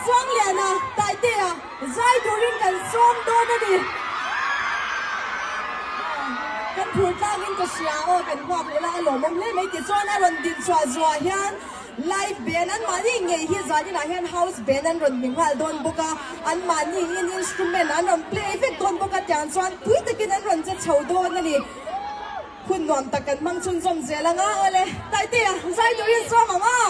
Lalchuangliana, Taitea, zai turin kan sawm dawn a ni. Kan phur tlangin ka hria aw, kan nghak leh la a lawmawm hle mai tichuan a rawn din chhuah zuah hian Live band an mahni ngei hi zaninah hian house band an rawn hmu nghal dawn bawk a, an mahni in instrument an rawn play vek dawn bawk a tiang chuan pui takin an rawn che chho dawn a ni. Hun nuam tak kan hmang chhunzawm zel ang a, awle Taitea zai turin sawm ang a.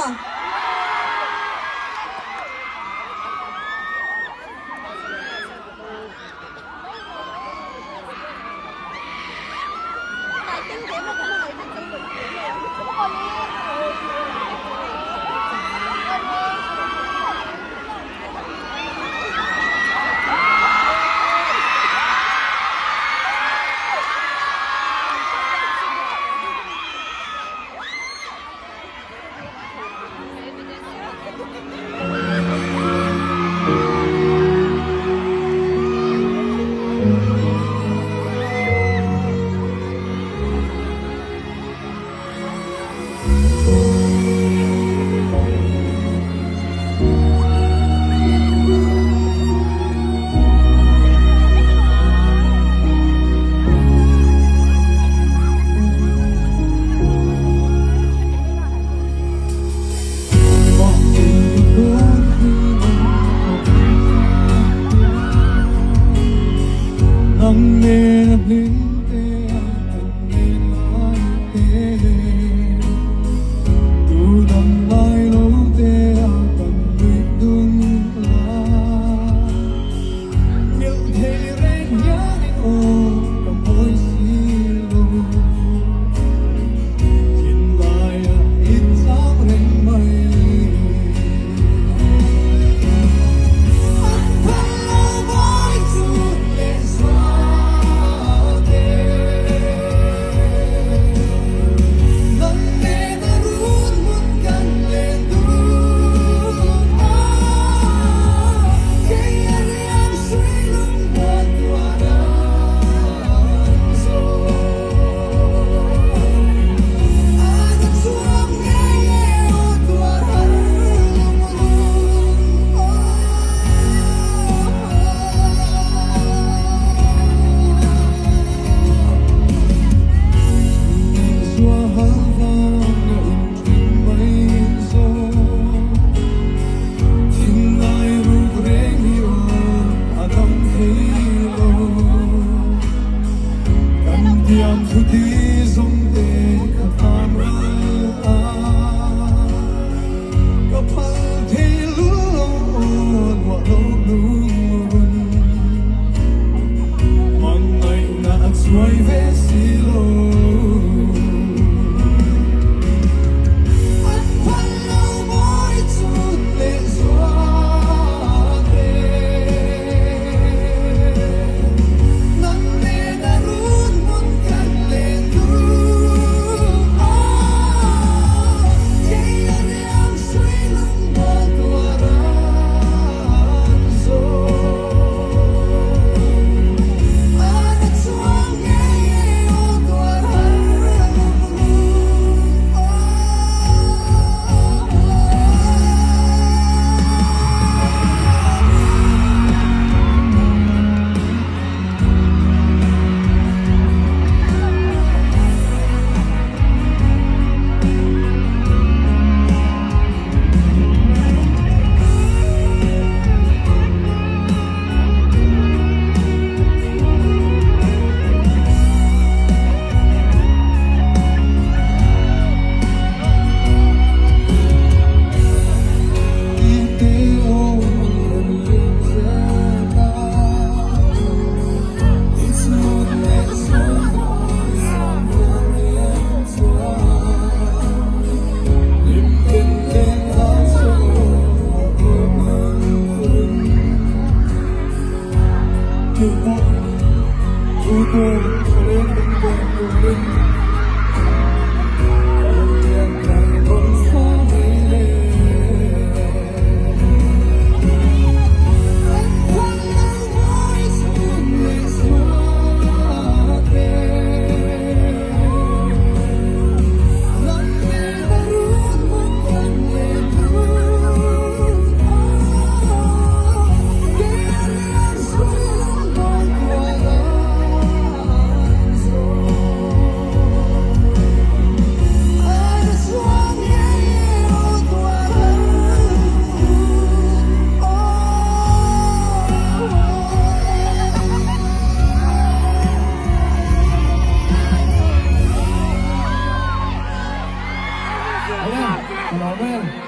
Lawm em?